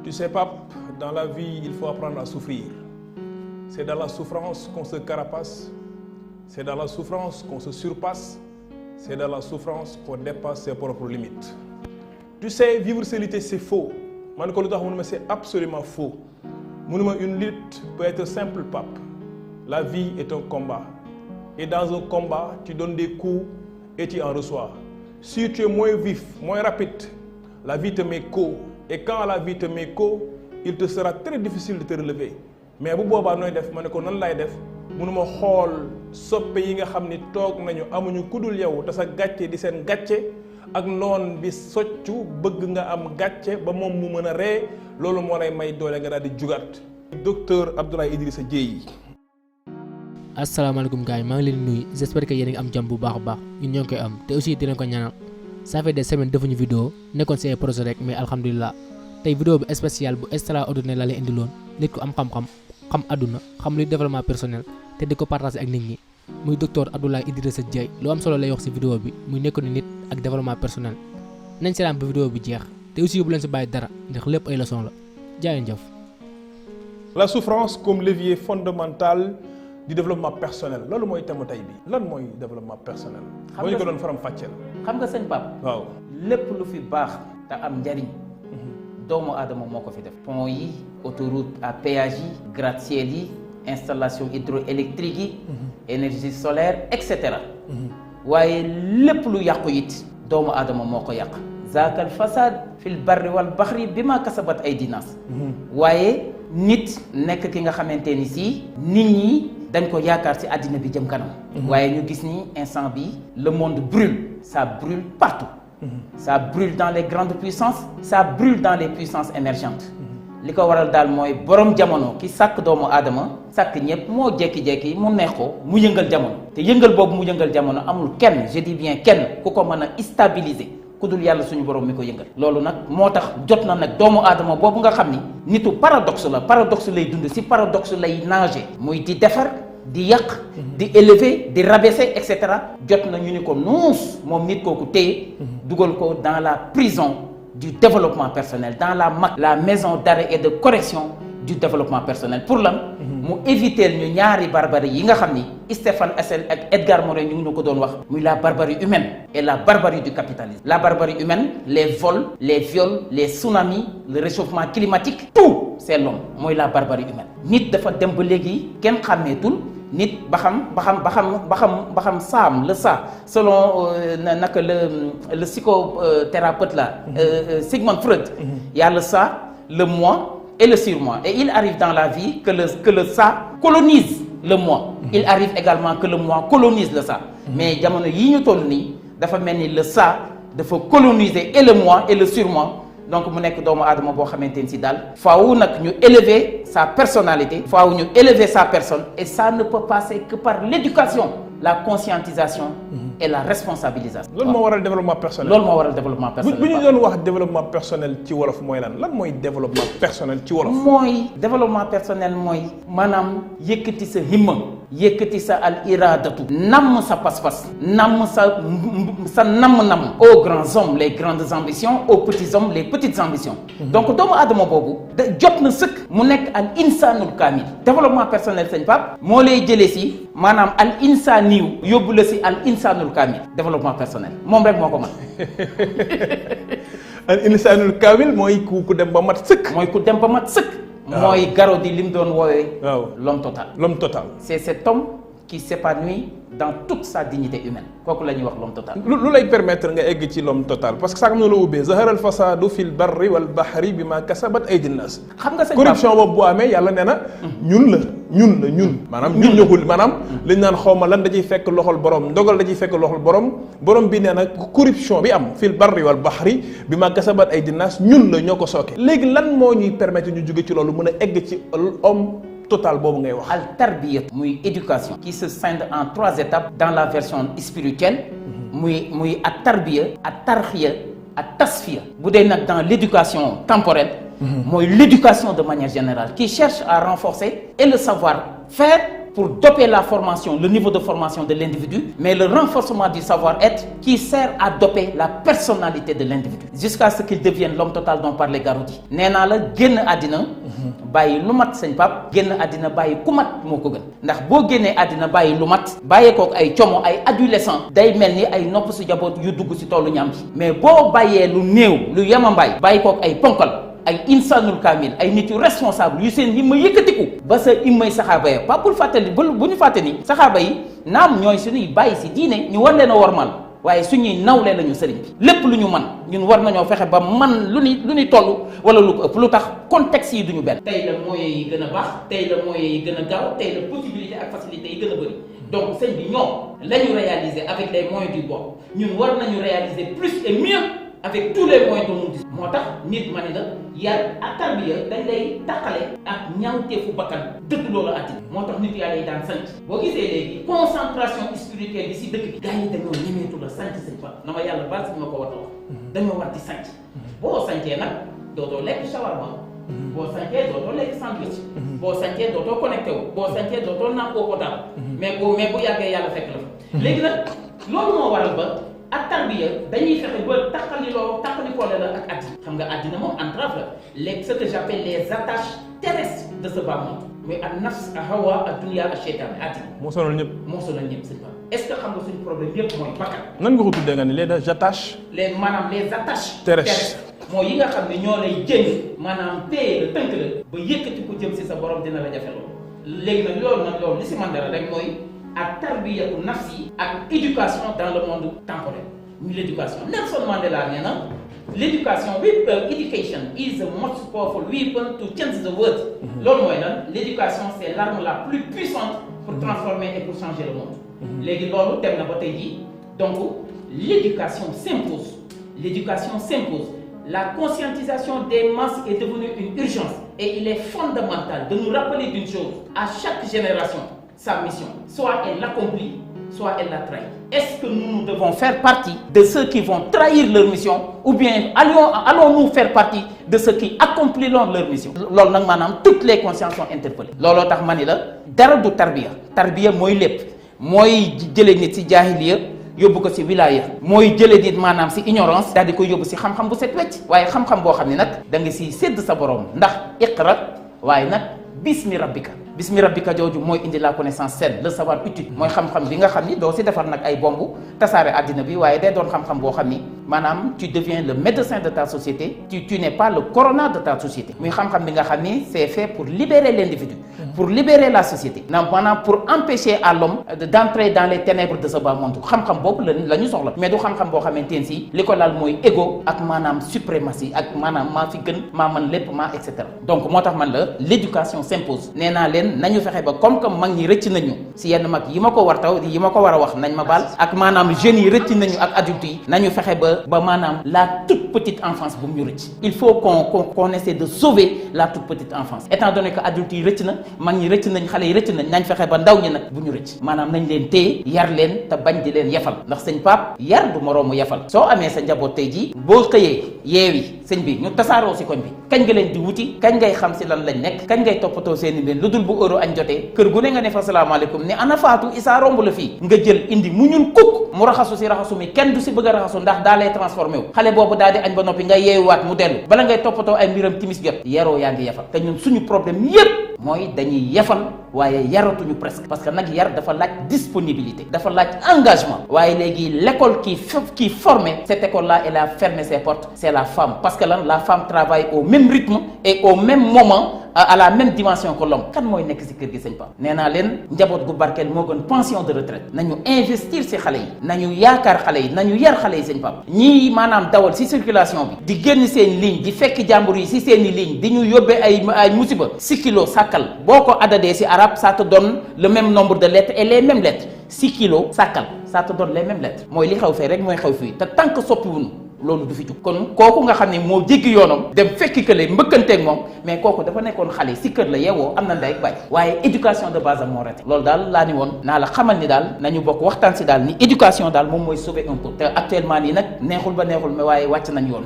Tu sais, Pape, dans la vie, il faut apprendre à souffrir. C'est dans la souffrance qu'on se carapace. C'est dans la souffrance qu'on se surpasse. C'est dans la souffrance qu'on dépasse ses propres limites. Tu sais, vivre solitaire, c'est faux. C'est absolument faux. Une lutte peut être simple, Pape. La vie est un combat. Et dans un combat, tu donnes des coups et tu en reçois. Si tu es moins vif, moins rapide, la vie te met KO. Et quand la vie te met KO, il te sera très difficile de te relever. Mais si tu fais mënuma xool soppe yi nga xam ni toog nañu amuñu kudul yow te sa gàcce di seen gàcce ak noon bi soccu bëgg nga am gàcce ba moom mu mën a ree loolu moo lay may doole nga daal di jugaat. Docteur Abdoulaye Idrissa Dieye. asalaamaaleykum gars yi maa ngi leen di nuyu j'espère que yéen a ngi am jàmm bu baax a baax ñun ñoo ngi koy am te aussi dinañ ko ñaanal ça fait des semaines defuñu vidéo nekkoon si ay projet rek mais alhamdulilah tey vidéo bi spécial bu extraordinaire la leen indiloon nit ku am xam-xam xam àdduna xam luy développement personnel te di ko partager ak nit ñi muy docteur Abdoulaye Idrissa Dieye lu am solo lay wax ci vidéo bi muy nekk ni nit ak développement personnel nañ seetaan ba vidéo bi jeex te aussi bu leen ci bàyyi dara ndax lépp ay leçon la jaayeen jëf. La souffrance comme levier fondamental du développement personnel loolu mooy thème tey bi lan mooy développement personnel. boo ñu ko doon faram fàcceel. xam nga sëñ Pape. waaw lépp lu fi baax te am njariñ doomu aadama moo ko fi def. pont yi autoroute à péage yi gratte-ciel yi installation hydroélectrique yi énergie solaire etc. waaye lépp lu yàqu it doomu aadama moo ko yàq. zaakal fasad fil barri wal baxri bi ma kasabat ay dinaas. waaye nit nekk ki nga xamante ni si nit ñi dañ ko yaakaar ci àddina bi jëm kanam. waaye ñu gis ni instant bi le monde brûle ça brûle partout. Ça brûle dans les grandes puissances, ça brûle dans les puissances émergentes. li ko waral daal mooy borom jamono ki sàkk doomu aadama sàkk ñëpp moo jékki-jékki mu neex ko mu yëngal jamono te yëngal boobu mu yëngal jamono amul kenn je dis bien kenn ku ko mën a stabiliser ku dul yàlla suñu borom mi ko yëngal. loolu nag moo tax jot na nag doomu aadama boobu nga xam ni nitu paradoxe la paradoxe lay dund ci paradoxe lay nager muy di defar di yàq di élever di rabaisser et cetera jot na ñu ni ko nuus moom nit kooku téye dugal ko dans la prison du développement personnel dans la maison d'arrêt et de correction du développement personnel pour lan mu éviter ñu ñaari barbarie yi nga xam ni Stéphane Hessel ak Edgar Morin ñu ngi ko doon wax muy la barbarie humaine et la barbarie du capitalisme. La barbarie humaine les vols les viols les tsunamis le réchauffement climatique tout c'est l'homme mooy la barbarie humaine. Nit dafa dem ba léegi kenn xàmmeetul nit ba xam Sam le ça selon naka le psychothérapeute là Sigmund Freud il y a le ça le moi et le surmoi et il arrive dans la vie que le ça colonise le moi il arrive également que le moi colonise le ça mais jamono yi ñu toll nii dafa mel ni le ça dafa coloniser et le moi et le surmoi donc mu nekk doomu aadama boo xamante ni si daal faaw nag ñu élever sa personnalité faaw ñu élever sa personne et ça ne peut passer que par l'éducation la conscientisation et la responsabilisation. loolu moo waral développement personnel. loolu moo waral développement personnel. bu ñu doon wax développement personnel ci wolof mooy lan mooy développement personnel ci wolof. mooy développement personnel mooy maanaam yëkkati sa himma yëkkati sa al iradatu namm sa pas-pas namm sa namm aux grands hommes les grandes ambitions aux petits hommes les petites ambitions. donc doomu aadama boobu da jot na sëkk mu nekk al insanul kaamil. développement personnel sëñ Pape moo lay jëlee si maanaam al insaniw yóbbu la si al insanul kaamil développement personnel moom rek moo ko mën. al insanul kaamil mooy ku dem ba mat sëkk. mooy ku dem ba mat sëkk. mooy Garodi li mu doon woowee. waaw l'homme total. l'homme total. c'est cet homme qui s'épanouit dans toute sa dignité humaine kooku la ñuy wax l'homme total. lu lay permettre nga egg ci l'homme total parce que sax am na la ubbee zahara al fasadu fil barri wal bahri bima kasabat aydin nas. xam nga corruption boobu bu amee yàlla nee na ñun maanaam ñun ñëwul maanaam liñ naan xawma lan da ciy fekk loxol borom ndogal da ciy fekk loxol borom bi nee na corruption bi am fil barri wal bahri bima kasabat aydin nas ñun la ñoo ko sooke. léegi lan moo ñuy permettre ñu jóge ci loolu mën a egg ci homme total boobu ngay wax. al tarbiya muy éducation. qui se scinde en 3 étapes dans la version spirituelle. muy at tarbiya at tarxiya at tasfiya. bu dee nag dans l'éducation temporelle. mooy l'éducation de manière générale qui cherche à renforcer et le savoir-faire pour doper la formation, le niveau de formation de l'individu, mais le renforcement du savoir-être qui sert à doper la personnalité de l'individu jusqu'à ce qu'il devienne l'homme total dont parlait Garoudi. nee naa la génn àddina bàyyi lu mat sëñ Pape génn àddina bàyyi ku mat moo ko gën ndax boo génnee àddina bàyyi lu mat bàyyee kook ay como ay adolescent day mel ni ay nopp si jaboot yu dugg si toolu ñam bi mais boo bàyyee lu néew lu yemambaay bàyyi kook ay ponkal ay insanul kamil ay nit yu responsable yu seen himma yëkkatiku ba sa himmay saxaaba ya pas pour fàttali bu ñu fàtte ni saxaaba yi naam ñooy suñuy bàyyi si diine ñu war leen a wormal waaye suñuy nawle lañu sëriñ bi lépp lu ñu man ñun war nañoo fexe ba man lu ni toll wala lu ko ëpp lu tax contexte yi duñu benn. tey la moyens yi gën a baax tey la moyens yi gën a gaaw tey la possibilité ak facilité yi gën a bëri donc sëñ bi ñoom la ñu réaliser avec les moyens du bord ñun war nañu réaliser plus et mieux avec tous les moyens dont nous disposons. moo tax nit ma ni la yar ak tarbiya dañ lay taqale ak ñaawteefu bakkan dëkk loolu àddina moo tax nit yàlla yi daan sant boo gisee léegi concentration spirituelle bi si dëkk bi gars yi dañoo ñemeetu la sant sëñ Pape na ma yàlla baal si ma ko war a wax dañoo war di sant boo santee nag dootoo lekk shawarma boo santee dootoo lekk sandwich boo santee dootoo connecté wu boo santee dootoo naan eau potable mais bu yàggee yàlla fekk la fa léegi nag loolu moo waral ba ak tarbiya dañuy fexe ba taqalikoole la ak àddina xam nga àddina moom entrave la ce que j'appelle les attaches terrestres de ce bas monde mais ak nafs ak hawa ak dunya ak shaytan àddina moo sonal ñëpp sëñ Ba est-ce que xam nga suñu problème yëpp mooy bakkan nan nga ko tuddee nga ni les attaches maanaam les attaches terrestres mooy yi nga xam ne ñoo lay jëng maanaam téye la tënk la ba yëkkati ko jëm si sa borom dina la jafe loolu léegi nag loolu li si man dara rek mooy ak tarbiyatu nafsi ak éducation dans le monde temporel muy l'éducation Nelson Mandela nee na l'éducation education is the most powerful weapon to change the world loolu mooy lan l'éducation c'est l'arme la plus puissante pour transformer et pour changer le monde léegi loolu dem na ba tey jii donc l'éducation s'impose la conscientisation des masses est devenue une urgence et il est fondamental de nous rappeler d'une chose à chaque génération sa mission. Soit elle l'accomplit, soit elle la trahit. Est-ce que nous devons faire partie de ceux qui vont trahir leur mission ou bien allons-nous faire partie de ceux qui accompliront leur mission? loolu nag maanaam toutes les consciences sont interpellées. looloo tax ma ni la dara du tarbiya mooy lépp mooy jëlee nit ci jaahiliya yóbbu ko ci wilaya mooy jëlee nit maanaam ci ignorance daal di koy yóbbu ci xam-xam bu set wecc waaye xam-xam boo xam ne nag da nga ciy sédd sa borom ndax iqra waaye nag bismi rabbika jooju mooy indi la connaissance saine le savoir utile mooy xam-xam bi nga xam ni doo si defar nag ay bomb tasaare àddina bi waaye day doon xam-xam boo xam ni maanaam tu deviens le médecin de ta société tu n'es pas le corona de ta société muy xam-xam bi nga xam ni c'est fait pour libérer l'individu pour libérer la société maanaam pour empêcher à l'homme d'entrer dans les ténèbres de ce bas monde xam-xam boobu la ñu soxla mais du xam-xam boo xamante ne si li ko laal mooy égo ak maanaam suprématie ak maanaam maa fi gën maa mën lépp maa et cetera donc moo tax man la l'éducation s'impose nee naa leen nañu fexe ba comme mag ñi rëcc nañu si yenn mag yi ma ko war a wax nañ ma baal ak maanaam jeunes yi rëcc nañu ak adultes yi nañu fexe ba maanaam la toute petite enfance bu mu ñu rëcc il faut qu'on essaie de sauver la toute petite enfance étant donné que adultes yi rëcc na mag ñi rëcc nañ xale yi rëcc nañ fexe ba ndaw ñi nag bu ñu rëcc maanaam nañ leen téye yar leen te bañ di leen yefal ndax sëñ Pape yar du moroomu yefal soo amee sa njaboot tey jii boo xëyee yeewi sëñ bi ñu tasaaroo si koñ bi kañ nga leen di wuti kañ ngay xam si lan lañ nekk kañ ngay toppatoo seeni leen lu dul bu heure añ jotee kër gu ne nga ne fa salaamaaleykum ni ana faatu isaa romb la fii nga jël indi mu ñun kukk mu raxasu si raxasu mi kenn du si bëgg a raxasu ndax daa lay transformé wu xale boobu daal di añ ba noppi nga yeewuwaat mu dellu bala ngay toppatoo ay mbiram timis jot yaroo yaa ngi yefal te ñun suñu problème yépp mooy dañuy yefal waaye yaratuñu presque parce que nag yar dafa laaj disponibilité dafa laaj engagement waaye léegi l'école qui formait cette école là elle a fermé ses portes c'est la femme parce que lan la femme travaille au même rythme et au même moment à la même dimension que l'homme kan mooy nekk si kër gi sëñ Pape nee naa leen njaboot gu barkeel moo gën pension de retraite nañu investir si xale yi nañu yaakaar xale yi nañu yar xale yi sëñ Pape ñii maanaam dawal si circulation bi di génn seen ligne di fekk jàmbur yi si seeni ligne di ñu yóbbee ay musiba 6 kilos sàkkal boo ko adadee si arabe ça te donne le même nombre de lettres et les mêmes lettres 6 kilos sàkkal ça te donne les mêmes lettres mooy li xew fee rek mooy xew fii te tant que soppiwuñu loolu du fi jug kon kooku nga xam ne moo jéggi yoonam dem fekki kële mbëkkanteeg moom mais kooku dafa nekkoon xale si kër la yeewoo am na ndey ak baay waaye éducation de base am moo rete loolu daal laa ni woon naa la xamal ni daal nañu bokk waxtaan si daal ni éducation daal moom mooy sauver un peu te actuellement nii nag neexul ba neexul mais waaye wàcc nañ yoon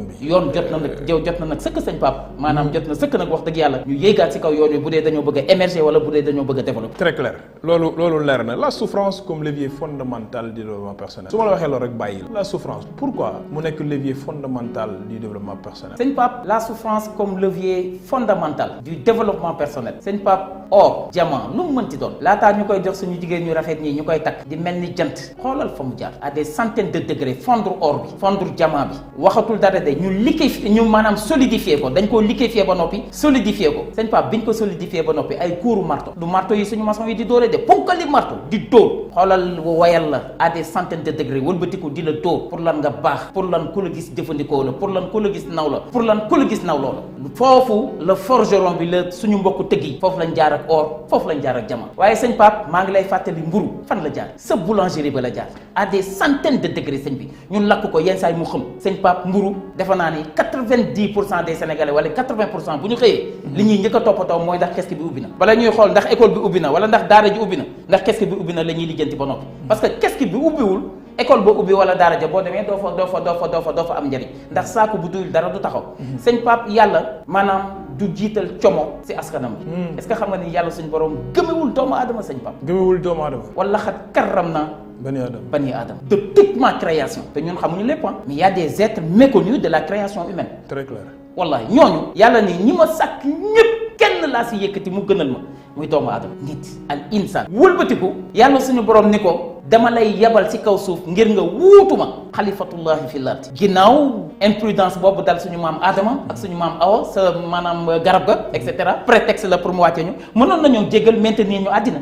bi yoon jot na nag jot na nag sëkk sëñ Pape maanaam jot na sëkk nag wax dëgg yàlla ñu yéegaat si kaw yoon wi bu dee dañoo bëgg a émerger wala bu dee dañoo bëgg a développer. Très clair loolu leer na la souffrance comme levier fondamental du développement personnel su ma la waxee loolu rek bàyyi la souffrance pourquoi mu nekk levier fondamental du développement personnel. sëñ Pape la souffrance comme levier fondamental du développement personnel sëñ Pape or diamant lu mu mënti doon laataa ñu koy jox suñu jigéen ñu rafet ñii ñu koy takk di mel ni jant xoolal fa mu jaar à des centaines de degrés fondre or bi fondre diamant bi waxatul dara de ñu liquéfier ñu maanaam solidifier ko dañ koo liquéfier ba noppi solidifier ko sëñ Pape biñ ko solidifier ba noppi ay kuuru marto du marto yi suñu maçon yi di dóore de ponkali marto di dóor xoolal wayal la à des centaines de degrés wëlbatiku di la dóor pour lan nga baax pour lan ku la gis jëfandikoo la pour lan ku la gis naw la pour lan ku la gis naw loola foofu la forgeron bi la suñu mbokku tëgg yi foofu lañ jaar ak or foofu lañ jaar ak diamant waaye sëñ Pape maa ngi lay fàttali mburu fan la jaar sa boulangerie ba la jaar à des centaines de degrés sëñ bi ñun lakk ko yenn saa yi mu xëm sëñ Pape mburu defe naa ni 90% des Sénégalais wala 80% bu ñu xëyee li ñuy njëkk a toppatoo mooy ndax keski bi ubbi na bala ñuy xool ndax école bi ubbi na wala ndax daara ji ubbi na ndax keski bi ubbi na la ñuy lijjanti ba noppi parce que keski bi ubbiwul école ba ubbi wala daara ja boo demee doo fa am njëriñ ndax saako bu duyul dara du taxaw sëñ Pape yàlla maanaam du jiital como si askanam bi est-ce que xam nga ni yàlla suñu borom gëmewul doomu aadama sëñ Pape gëmewul doomu aadama wala xat karram na bani aadama de toute ma création te ñun xamuñu lépp mais y a des êtres méconnus de la création humaine très clair wallahi ñooñu yàlla ni ñi ma sàkk ñëpp kenn laa si yëkkati mu gënal ma muy doomu aadama nit al insan wëlbatiku yàlla suñu borom ni ko dama lay yebal ci kaw suuf ngir nga wuutuma xalifatullahi fil ard ginnaaw imprudence boobu dal suñu maam Adama ak suñu maam Awa sa maanaam garab ga et cetera prétexte la pour mu wàcce ñu mënoon nañoo jéggal maintenir ñu àddina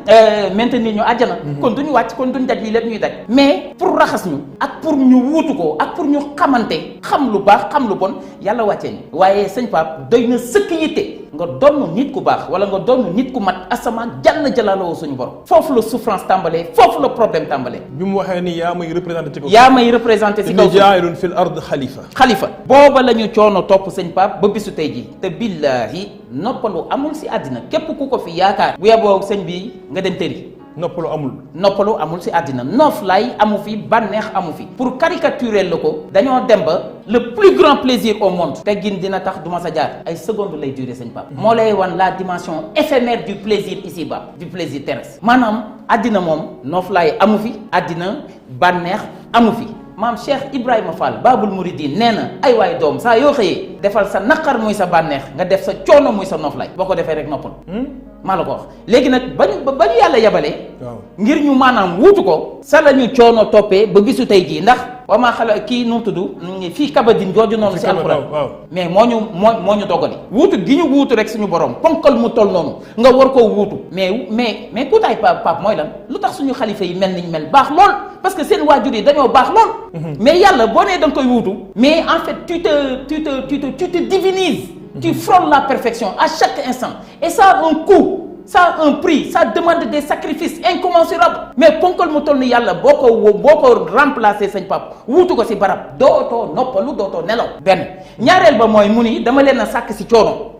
maintenir ñu àjjana kon duñu wàcc kon duñu daj lii lépp ñuy daj mais pour raxas ñu ak pour ñu wuutu ko ak pour ñu xamante xam lu baax xam lu bon yàlla wàccee ñu waaye sëñ Pape doy na sëkk yitte nga doon nit ku baax wala nga doon nit ku mat asamaan jàll jalaaloo suñu borom foofu la souffrance tàmbalee foofu la problème tàmbalee bi mu waxee ni yaa may représenté ci kaw yaa may représenté ci kaw inni jaa'ilun fil ard xalifa booba la ñu coono topp sëñ Pape ba bisu tey ji te billaahi noppalu amul si àddina képp ku ko fi yaakaar bu yeboo sëñ bi nga dem tëri noppalu amul si àddina noof lay amu fi bànneex amu fi pour caricaturer la ko dañoo dem ba le plus grand plaisir au monde teggin dina tax du ma sa jaar ay secondes lay durer sëñ Pape moo lay wan la dimension éphémère du plaisir ici-bas du plaisir terrestre maanaam àddina moom noof lay amu fi àddina bànneex amu fi maam Cheikh Ibrahima Fall Babul Mouridine nee na ay waay doom saa yoo xëyee defal sa naqar muy sa bànneex nga def sa coono muy sa nooflaay boo ko defee rek noppal maa la ko wax léegi nag ba ñu yàlla yabalee ngir ñu maanaam wuutu ko sa la ñu coono toppee ba bisu tey jii ndax waa maa xala kii nu mu tudd fii kabadin jooju noonu si alxuraan mais moo ñu dogali wuutu gi ñu wuutu rek suñu borom ponkal mu toll noonu nga war koo wuutu mais kuutaay Pape mooy lan lu tax suñu xalifa yi mel niñ mel baax lool parce que seen waajur yi dañoo baax lool mais yàlla boo nee da nga koy wuutu mais en fait tu te divinises tu frôles la perfection à chaque instant et ça a un coût ça a un prix ça demande des sacrifices incommensurables mais ponkal mu toll ni yàlla boo ko remplacer sëñ Pape wuutu ko si barab dootoo noppalu dootoo nelaw benn ñaareel ba mooy mu ni dama leen a sàkk si coono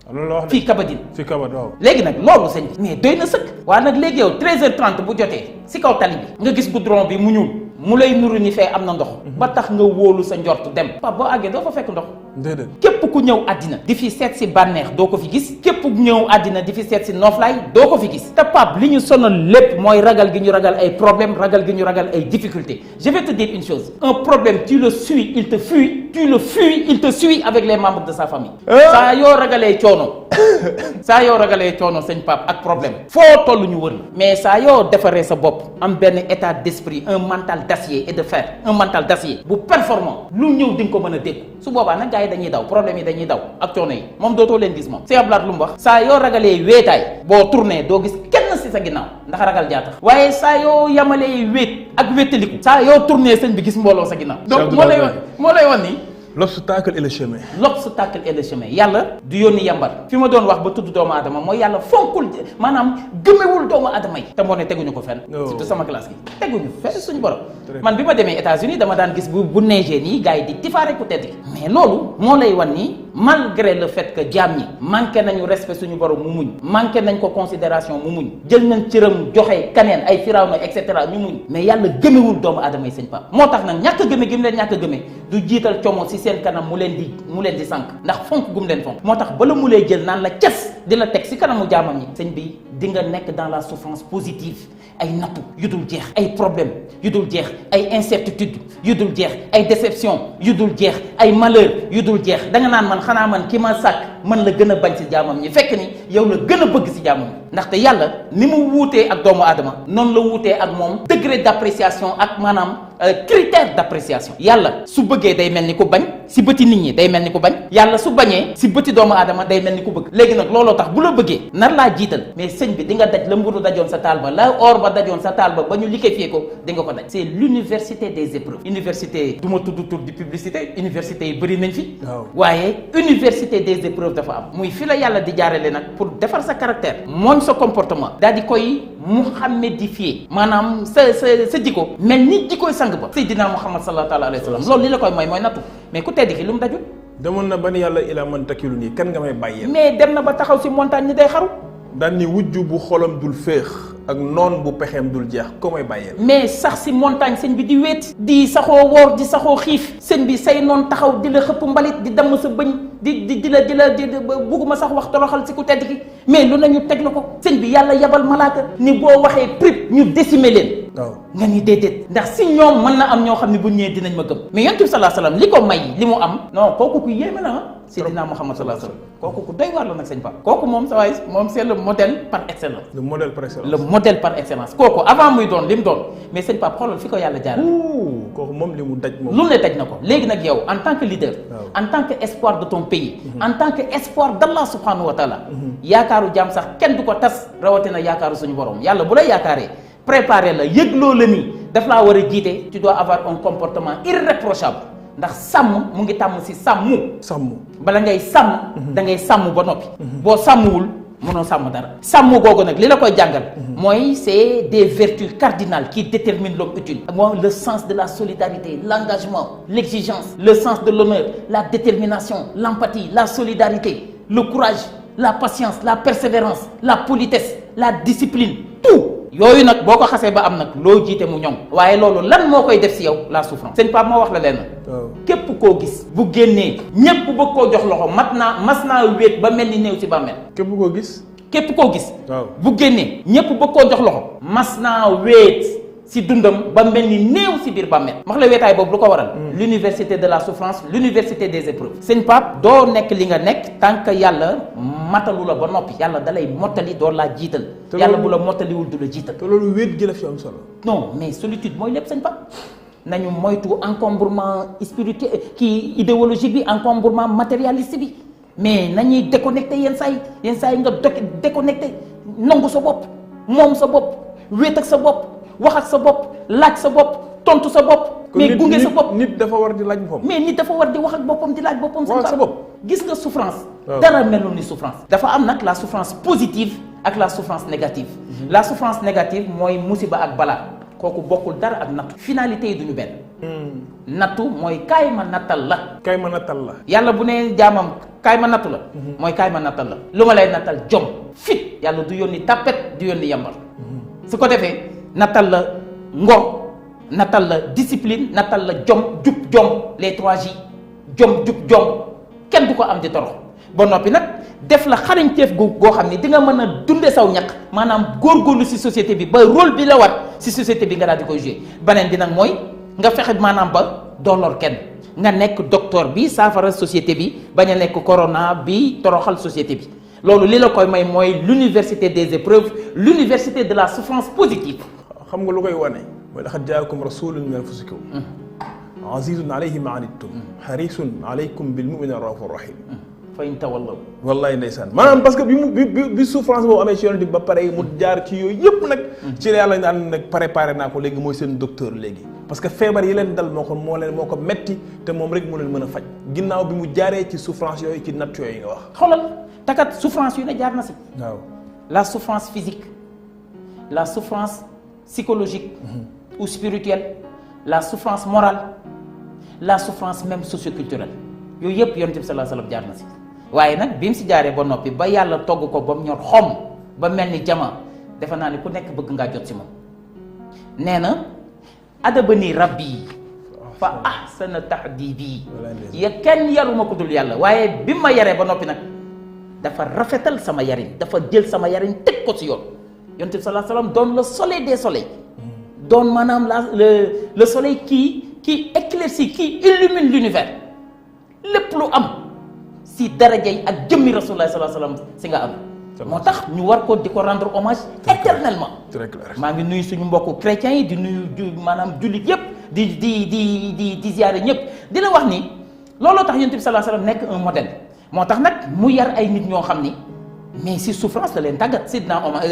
fii kabadin waaw léegi nag loolu sëñ bi mais doy na sëkk waaye nag léegi yow 13h30 bu jotee si kaw tali bi nga gis goudron bi mu ñuul mu lay nuru ni fee am na ndox ba tax nga wóolu sa njort dem Pape boo àggee doo fa fekk ndox déedéet képp ku ñëw àddina di fi seet si bànneex doo ko fi gis képp ku ñëw àddina di fi seet si nooflaay doo ko fi gis te Pape li ñu sonal lépp mooy ragal gi ñu ragal ay problème ragal gi ñu ragal ay difficultés je vais te dire une chose un problème tu le suis il te fuit tu le fuis il te suit avec les membres de sa famille saa yoo ragalee coono sëñ Pape ak problème foo toll ñu wër la mais saa yoo defaree sa bopp am benn état d'esprit un mental d'acier et de fer un mental d'acier bu performant lu ñëw di nga ko mën a dégg su boobaa nag gars yi dañuy daw problème yi dañuy daw ak coono yi moom dootoo leen gis moom si ablaat lu mu wax saa yoo ragalee wéetaay boo tourné doo gis kenn si sa ginnaaw ndax ragal jaa tax waaye saa yoo yamalee wéet ak wéetaliku saa yoo tourné sëñ bi gis mbooloo sa ginnaaw donc moo lay wan ni l'obstacle et le chemin. l'obstacle et le chemin yàlla du yónni yambar fi ma doon wax ba tudd doomu aadama mooy yàlla fonkul maanaam gëmewul doomu aadama yi te moo ne teguñu ko fenn surtout sama classe gi teguñu fenn suñu borom man bi ma demee États-Unis dama daan gis bu neigee nii gars yi di tifaare ku tedd mais loolu moo lay wan ni malgré le fait que jaam ñi manqué nañu respect suñu borom mu muñ manqué nañ ko considération mu muñ jël nañ cëram joxe kaneen ay Firawna et cetera ñu muñ mais yàlla gëmewul doomu aadama yi sëñ Pape moo tax nag ñàkk a gëme gi mu leen ñàkk a gëme du jiital como si seen kanam mu leen di sànq ndax fonk gum leen fonk moo tax bala mu lay jël naan la ces di la teg si kanamu jaamam ñi sëñ bi di nga nekk dans la souffrance positive ay nattu yu dul jeex ay problème yu dul jeex ay incertitude yu dul jeex ay déception yu dul jeex ay malheur yu dul jeex da nga naan man xanaa man ki ma sàkk man la gën a bañ si jaamam ñi fekk ni yow la gën a bëgg si jaamam ñi ndaxte yàlla ni mu wuutee ak doomu aadama noonu la wuutee ak moom degré d'appréciation ak maanaam critère d'appréciation yàlla su bëggee day mel ni ku bañ si bëti nit ñi day mel ni ku bañ yàlla su bañee si bëti doomu aadama day mel ni ku bëgg léegi nag looloo tax bu la bëggee nar laa jiital mais sëñ bi di nga daj la mburu dajoon sa taal ba la or ba dajoon sa taal ba ñu liquéfié ko di nga ko daj c'est l'université des épreuves université du ma tudd tur di publicité université yi bëri nañ fi waaye université des épreuves dafa am muy fi la yàlla di jaarale nag pour defar sa caractère mooñ sa comportement daal di koy muhammadifier maanaam sa jikko mel ni jikkoy sang ba Seydina Muhammad sallallahu alayhi wa sallam loolu li la koy mooy nattu mais ku tedd ki lu mu dajul demoon na ba ni yàlla ilaa man takilu nii kan nga may bàyyee mais dem na ba taxaw si montagne ni day xaru daan ni wujju bu xolam dul féex ak noon bu pexeem dul jeex ko may bàyyeel mais sax si montagne sëñ bi di wéet di saxoo woor di saxoo xiif sëñ bi say noon taxaw di la xëpp mbalit di damm sa bëñ di la bugguma sax wax toroxal si ku tedd ki mais lu nañu teg la ko sëñ bi yàlla yabal malaaka ni boo waxee prip ñu décimer leen waaw nga ni déedéet ndax si ñoom mën na am ñoo xam ne bu ñëwee dinañ ma gëm mais yonent bi sallallahu alayhi wasallam li ko may li mu am non kooku ku yéeme la Seydina Muhammad sallallahu alayhi wasallam kooku ku doy waar la nag sëñ Pape kooku moom sa waay moom c'est le modèle par excellence le modèle par excellence le modèle par excellence kooku avant muy doon li mu doon mais sëñ Pape xoolal fi ko yàlla jaarale kooku moom li mu daj moom lu ne daj na ko léegi nag yow en tant que leader en tant que espoir de ton pays en tant que espoir d'Allah subhanahu wa taala yaakaaru jaam sax kenn du ko tas rawatina yaakaaru suñu borom yàlla bu la yaakaaree préparer la yëgloo la ni daf laa war a jiite tu dois avoir un comportement irréprochable ndax sàmm mu ngi tàmm si sàmm bala ngay sàmm da ngay sàmm ba noppi boo sàmmwul mënoo sàmm dara sàmm googu nag li la koy jàngal mooy c'est des vertus cardinales qui déterminent l'homme utile mooy le sens de la solidarité l'engagement l'exigence le sens de l'honneur la détermination l'empathie la solidarité le courage la patience la persévérance la politesse la discipline tout yooyu nag boo ko xasee ba am nag loo jiite mu ñoŋ waaye loolu lan moo koy def si yow la souffrance sëñ Pape moo wax la leen képp koo gis bu génnee ñépp bëgg koo jox loxo mas naa wéet ba mel ni néew si bàmmeel képp koo gis bu génnee ñépp bëgg koo jox loxo mas naa wéet si dundam ba mel ni néew si biir bàmmeel wax la weetaay boobu lu ko waral l'université de la souffrance l'université des épreuves sëñ Pape doo nekk li nga nekk tant que yàlla matalu la ba noppi yàlla dalay mottali door laa jiital yàlla bu la mottaliwul du la jiital te loolu wéet gi la fi am solo non mais solitude mooy lépp sëñ Pape nañu moytu encombrement spirituel kii idéologique bi encombrement matérialiste bi mais nañuy déconnecté yenn saa yi nga déconnecté nangu sa bopp moom sa bopp wéet ak sa bopp wax ak sa bopp laaj sa bopp tontu sa bopp mais gunge sa bopp nit dafa war di laaj boppam mais nit dafa war di wax ak boppam di laaj boppam sa bopp gis nga souffrance dara melul ni souffrance dafa am nag la souffrance positive ak la souffrance négative la souffrance négative mooy musiba ak balaa kooku bokkul dara ak nattu finalité yi duñu benn nattu mooy kaay ma nattal la yàlla bu ne jaamam kaay ma nattu la mooy kaay ma nattal la lu ma lay nattal jom fit yàlla du yónni tappet du yónni yambar su ko defee nattal la ngor nattal la discipline nattal la jom les 3J jom kenn du ko am di torox ba noppi nag def la xarañteef goo xam ne di nga mën a dunde saw ñaq maanaam góorgóorlu ci société bi ba rôle bi la war ci société bi nga daal di koy jouer beneen bi nag mooy nga fexe maanaam ba doo lor kenn nga nekk docteur bi saafara société bi bañ a nekk corona bi toroxal société bi loolu li la koy may mooy l'université des épreuves l'université de la souffrance positive xam nga lu koy wane mooy laqad jaakum rasulun min anfusikum azizun alayhi ma anittum harisun alaykum bil mu'minina raufur rahim fa in tawallaw wallahi ndeysaan maanaam parce que bi souffrance boobu amee ci yonent bi ba pare mu jaar ci yooyu yëpp nag ci la yàlla naan nag préparé naa ko léegi mooy seen docteur léegi parce que feebar yi leen dal moo ko metti te moom rek moo leen mën a faj ginnaaw bi mu jaaree ci souffrance yooyu ci natt yooyu nga wax xoolal takat souffrance yu ne jaar na si waaw la souffrance physique la souffrance psychologique ou spirituelle la souffrance morale la souffrance même socioculturelle yooyu yëpp yonent bi sallallahu alayhi wasallam jaar na si waaye nag bi mu si jaaree ba noppi ba yàlla togg ko ba mu ñor xom ba mel ni jama defe naa ne ku nekk bëgg ngaa jot si moom nee na adabani rabbi fa ahsana tahdibi ya kenn yaruma ko dul yàlla waaye bi ma yaree ba noppi nag dafa rafetal sama yarin dafa jël sama yarin teg ko si yoon yonent bi sallallahu alayhi wasallam doon le soleil des soleils doon maanaam le soleil qui éclaircit qui illumine l'univers lépp lu am si darajay ak jëmmi rasulullah sallallahu alayhi wasallam si nga am moo tax ñu war ko di ko rendre hommage éternellement maa ngi nuyu suñu mbokku chrétiens yi di nuyu maanaam jullit yépp di ziyaare ñëpp di la wax ni looloo tax yonent bi sallallahu alayhi wasallam nekk un modèle moo tax nag mu yar ay nit ñoo xam ni mais si souffrance la leen tàggat Seydina Omar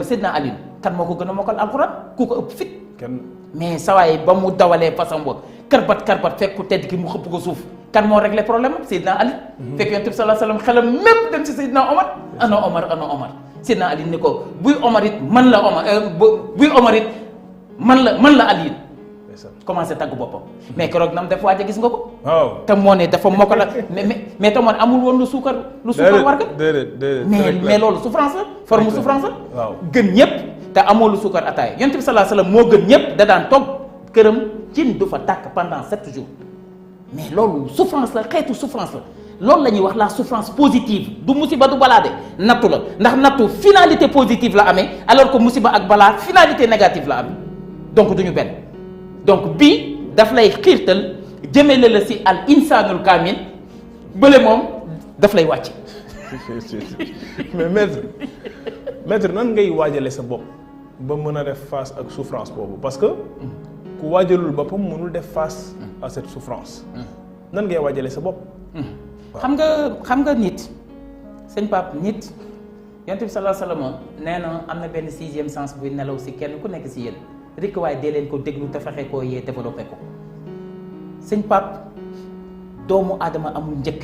Seydina Ali kan moo ko gën a mokkal alxuraan ku ko ëpp fit mais sawaay ba mu dawalee façon ba karbat fekk ku tedd ki mu xëpp ko suuf kan moo réglé problème am Seydina Ali fekk yonent bi sallallahu alayhi wasallam xelam mépp dem ci Seydina Omar ana Omar Seydina Ali ni ko buy Omar it man la Omar buy Omar it man la Ali commencé tagg boppam mais keroog nam def waaja gis nga ko te moo ne dafa moo ko la mais te moon amul woon lu suukar war ga mais loolu souffrance la forme souffrance la gën ñëpp te amoo lu suukar ataaya yonent bi sallallahu alayhi wasallam moo gën ñëpp da daan toog këram cin du fa tàkk pendant 7 jours mais loolu souffrance la xeetu souffrance la loolu la ñuy wax la souffrance positive du musiba du balaa de nattu la ndax nattu finalité positive la amee alors que musiba ak balaa finalité négative la amee donc duñu benn donc bii daf lay xiirtal jëmale la si al insanul kamil bële moom daf lay wàcc mais maître nan ngay waajale sa bopp ba mën a def face ak souffrance boobu parce que ku waajalul boppam mënul def face à cette souffrance nan ngay waajale sa bopp xam nga nit sëñ Pape nit yonent bi sallallahu alayhi wasallam nee na am na benn 6e sens buy nelaw si kenn ku nekk si yéen rek waaye dee leen ko déglu te fexe koo yee développé ko sëñ Pape doomu aadama amul njëkk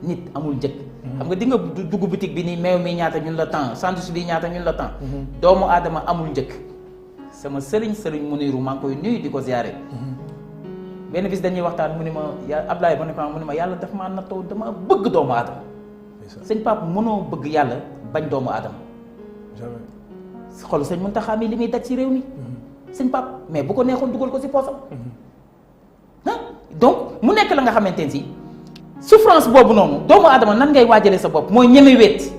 nit amul njëkk xam nga di nga dugg boutique bi nii meew mi ñaata ñun la temps sandwich bi ñaata ñun la temps doomu aadama amul njëkk sama sëriñ Muniru maa ngi koy nuyu di ko ziyaare benn bis dañuy waxtaan mu ni ma Ablaye mu ni ma yàlla daf maa nattoo dama bëgg doomu aadama sëñ Pape mënoo bëgg yàlla bañ doomu aadama xool sëñ Muntaxa mi li muy daj ci réew mi sëñ Pape mais bu ko neexoon dugal ko ci poosam donc mu nekk la nga xamante ne si souffrance boobu noonu doomu aadama nan ngay waajale sa bopp mooy ñeme wéet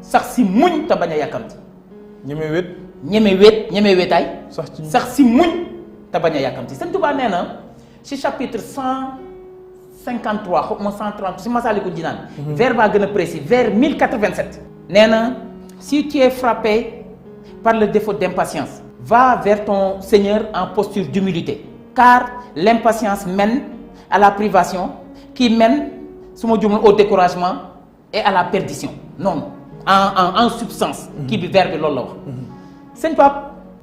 sax si muñ te bañ a yàkkamti ñeme wéetaay sax si muñ te bañ a yàkkamti sëñ Tuubaa nee na ci chapitre 153 xaw ma 130 ci Masaalikul Jinaan vers baa gën a précis vers 1087 nee na si tu es frappé par le défaut d'impatience va vers ton Seigneur en posture d'humilité car l'impatience mène à la privation qui mène su ma jumul au découragement et à la perdition non en substance kii bi vers bi loolu la wax sëñ Pape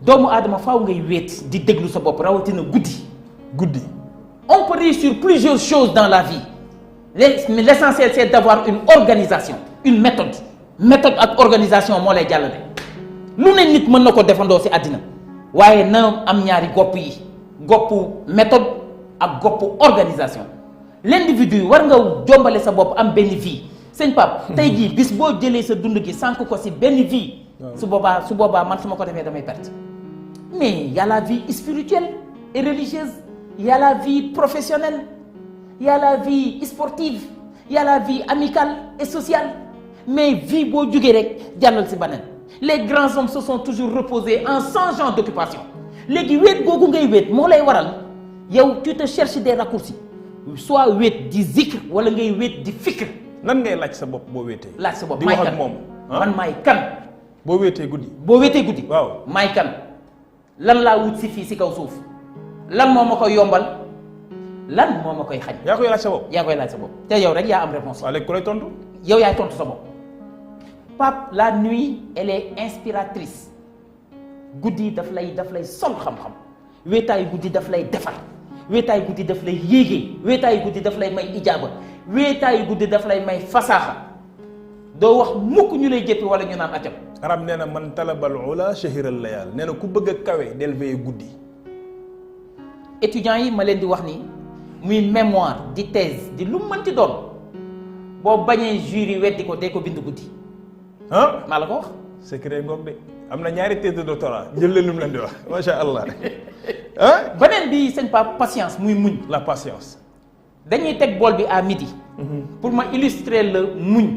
doomu aadama faaw ngay wéet di déglu sa bopp rawatina guddi on peut réussir plusieurs choses dans la vie l'essentiel c'est d'avoir une organisation une méthode ak organisation moo lay jàllale lu ne nit mën na ko defandoo ci àddina waaye na am ñaari gopp yi goppu méthode ak goppu organisation l'individu war nga jombale sa bopp am benn vie sëñ Pape tey jii bis boo jëlee sa dund gi sànq ko ci benn vie su boobaa man su ma ko defee damay perte mais y a la vie spirituelle et religieuse y a la vie professionnelle y a la vie sportive y a la vie amicale et sociale mais vie boo jógee rek jàllal ci beneen les grands hommes se sont toujours reposés en changeant d'occupation léegi wéet googu ngay wéet moo lay waral yow tu te cherches des raccourcis soit wéet di zikr wala ngay wéet di fikr nan ngay laaj sa bopp boo wéetee laaj sa bopp di wax ak moom man maay kan boo wéetee guddi waaw maay kan lan laa wut si fii si kaw suuf lan moo ma koy yombal lan moo ma koy xañ yaa koy laaj sa bopp te yow rek yaa am réponse waaw léegi ku lay tontu yow yaay tontu sa bopp Pape la nuit elle est inspiratrice guddi daf lay sol xam-xam wéetaayu guddi daf lay defar wéetaayu guddi daf lay yéegee wéetaayu guddi daf lay may ijaaba wéetaayu guddi daf lay may fasaaxa doo wax mukk ñu lay jëppi wala ñu naan acam arab nee na man talabal ula shahiral layal nee na ku bëgg a kawe del veiller guddi. étudiants yi ma leen di wax ni muy mémoire di thèse di lu mënti doon boo bañee jury weddi ko dee ko bind guddi. ah maa la ko wax. secret ngoog de am na ñaari thèse de doctorat jël leen lu mu leen di wax macha allah ah. beneen bi sëñ Pape patience muy muñ. la patience. dañuy teg bool bi à midi. pour ma illustrer la muñ.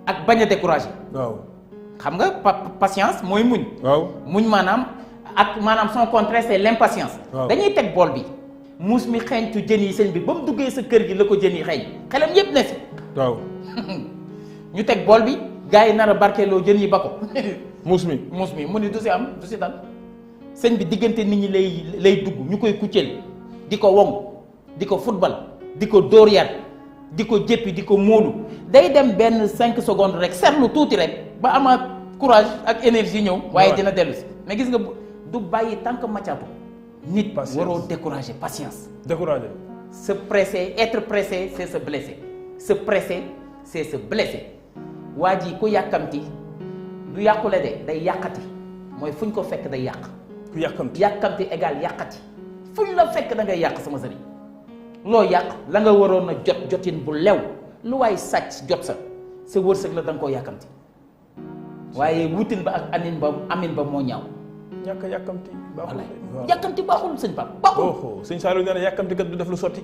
ak bañ a découragé. waaw xam nga patience mooy muñ. waaw muñ maanaam ak maanaam son contraire c'est l'impatience. waaw dañuy teg bool bi muus mi xeeñtu jën yi sëñ bi ba mu duggee sa kër gi la ko jën yi xeeñ xelam yépp ne si. waaw. ñu teg bool bi gars yi nar a barkeeloo jën yi ba ko. muus mi mu ni du si am du si dal sëñ bi diggante nit ñi lay dugg ñu koy kucceel di ko wong di ko football di ko dóor yar di ko jéppi di ko móolu day dem benn 5 secondes rek seetlu tuuti rek ba amaat courage ak énergie ñëw waaye dina dellu si mais gis nga du bàyyi tant que maccaatu nit waroo décourager patience. décourager. se presser être pressé c'est se blesser se presser c'est se blesser waa ji ku yàkkamti du yàqule de day yàqati mooy fu ñu ko fekk day yàq. ku yàkkamti yàkkamti égal yàqati fu ñu la fekk da ngay yàq sama sëriñ loo yàq la nga waroon a jotin bu lew lu waay sàcc jot sa wërsëg la da nga koo yàkkamti waaye wutin ba ak amin ba moo ñaaw. ñàkk yàkkamti baaxul. waaw yàkkamti baaxul sëñ Pape baaxul. sëñ Saliou nee na yàkkamti kat du def lu sotti.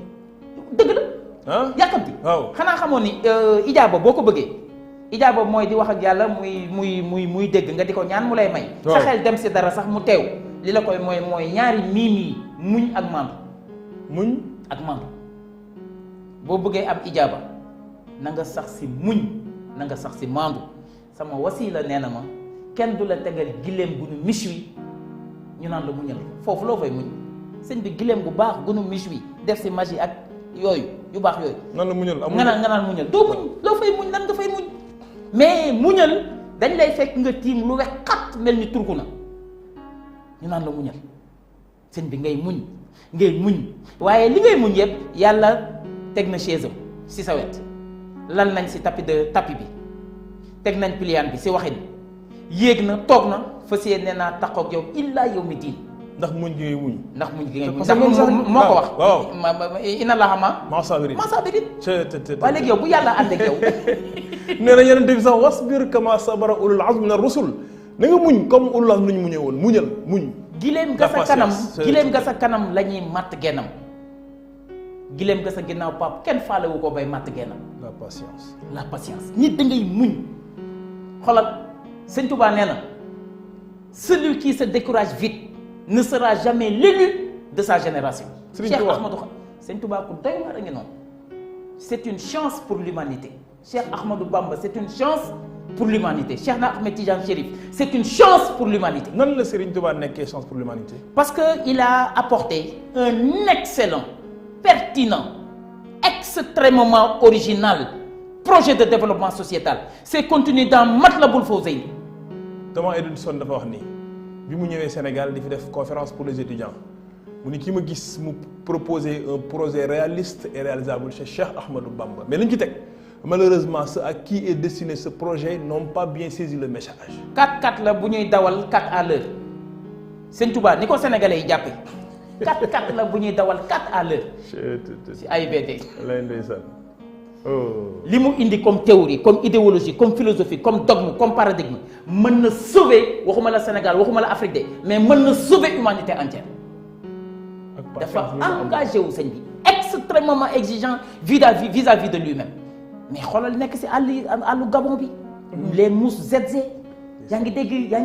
dëgg la. ah yàkkamti. waaw xanaa xamoon ni ijaaba boo ko bëggee ijaaba mooy di wax ak yàlla muy dégg nga di ko ñaan mu lay may. sa xel dem si dara sax mu teew li la koy mooy ñaari miim yi muñ ak maandu. muñ ak maandu boo bëggee am ijaaba na nga sax si muñ na nga sax si maandu sama wasiila nee na ma kenn du la tegal gileem gu nu miche wi ñu naan la muñal foofu loo fay muñ sëñ bi gileem bu baax gu nu miche wi def si magie ak yooyu yu baax yooyu. nan la muñal amul nga naan muñal doo muñ loo fay muñ nan nga fay muñ mais muñal dañ lay fekk nga tiim lu wex xat mel ni turku na ñu naan la muñal sëñ bi ngay muñ waaye li ngay muñ yëpp yàlla teg na chaise am si sa wet lal nañ si tapis bi teg nañ pliant bi si waxin yéeg na toog na fas yéene naa taxaw ak yow illaa yawmi diin. ndax muñ gi ngay muñ. ndax moo ko wax. waaw inna Allaha maa saabiriin. waaye léegi yow bu yàlla ànd ak yow. nee na Yonent bi sax wasbir kama sabara ulul azmi mina rusul na nga muñ comme ulul azmi nu ñu muñee woon muñ. gileem nga sa kanam la ñuy matt gennam gileem nga sa ginnaaw pap kenn faalewu ko bay matt gennam. la patience nit da ngay muñ xoolal Sëñ Touba nee na celui qui se décourage vite ne sera jamais l'élu de sa génération. Cheikh Ahmadou Sëñ Touba ku doy waar a ngi noonu c'est une chance pour l'humanité Cheikh Ahmadou Bamba c'est une chance pour l'humanité Cheikh Ahmed Tidiane Chérif c'est une chance pour l'humanité. nan la Serigne Touba nekkee chance pour l'humanité. parce que il a apporté un excellent pertinent extrêmement original projet de développement sociétal c'est contenu dans Matlabul Fawzayni. Thomas Edison dafa wax ni bi mu ñëwee Sénégal di fi def conférence pour les étudiants mu ni ki ma gis mu proposer un projet réaliste et réalisable chez Cheikh Ahmadou Bamba mais li ñu ci teg malheureusement ceux à qui est destiné ce projet n'ont pas bien saisi le message. 4x4 la bu ñuy dawal 4 à l'heure Sëñ Touba ni ko sénégalais yi jàppee 4x4 la bu ñuy dawal 4 à l'heure ci AIBD. lay ndeysaan. li mu indi comme théorie comme idéologie comme philosophie comme dogme comme paradigme mën na sauver waxuma la Sénégal waxuma la Afrique de mais mën na sauver humanité entière. dafa engagé wu sëñ bi extrêmement exigeant vis-à-vis de lui-même mais xoolal nekk si àllu Gabon bi. les mousses ZZ. yaa ngi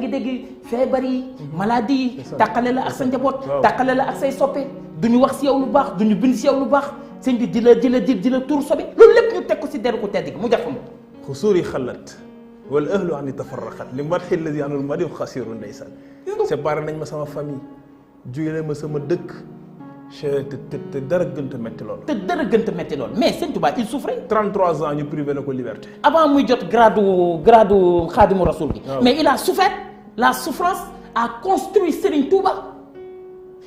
dégg feebar yi maladie yi tàqale la ak sa njaboot tàqale la ak say soppe duñu wax si yow lu baax duñu bind si yow lu baax sëñ bi di la tuur sobe loolu lépp ñu teg ko si deru ko tedd gi mu jafe mu xusuuri xalat wal ahlu ani tafarraqat li madxi alladi anul madi xasiru ndeysaan séparé nañ ma sama famille jógee ma sama dëkk te dara gënta metti lool mais sëñ Touba il souffrait 33 ans ñu privé na ko liberté avant muy jot gradu Xaadimu Rasul bi mais il a souffert la souffrance a construit Serigne Touba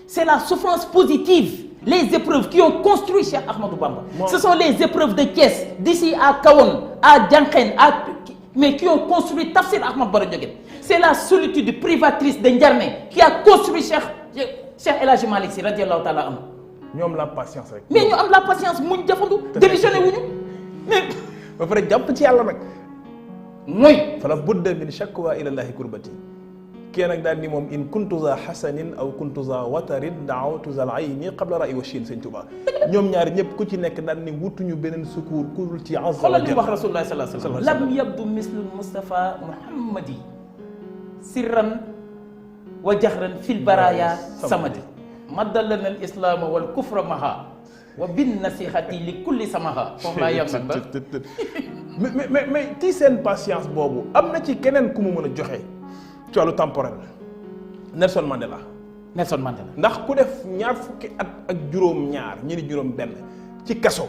c'est la souffrance positive les épreuves qui ont construit Cheikh Ahmadou Bamba ce sont les épreuves de Thiès d'ici à Kahone à Diankhène mais qui ont construit Tafsir Ahmad Bara Ndiogène. C'est la solitude privatrice de Ndiarmé qui a construit Cheikh El Hadji Malick Sy radiyallahu ta'ala anhu. ñoom la patience rek. mais ñu am la patience muñ jafandu démissionné wuñu mais ba pare jàpp ci yàlla nag. mooy. fala budda min shakwa ila llahi kurbati. kii nag daal ni moom in kuntu za hasanin aw kuntu za watarin daawtu zal ayni qabla ra'i wa shin sëñ Tuubaa ñoom ñaari ñëpp ku ci nekk daal ni wutuñu beneen secours ku dul ci azza wa xoolal li jalla. wax rasulullah sallallahu alayhi wa sallam lam yabdu mislu Mustafa Muhammadi sirran wa jahran fil baraya samadi maddalana al islam wal kufra maha wa bin nasihati li kulli samaha foofu laa yem nag mais ci seen patience boobu am na ci keneen ku mu mën a joxe ci wàllu temporel Nelson Mandela. Nelson Mandela ndax ku def ñaar fukki at ak juróom-ñaar ñi di juróom-benn ci kaso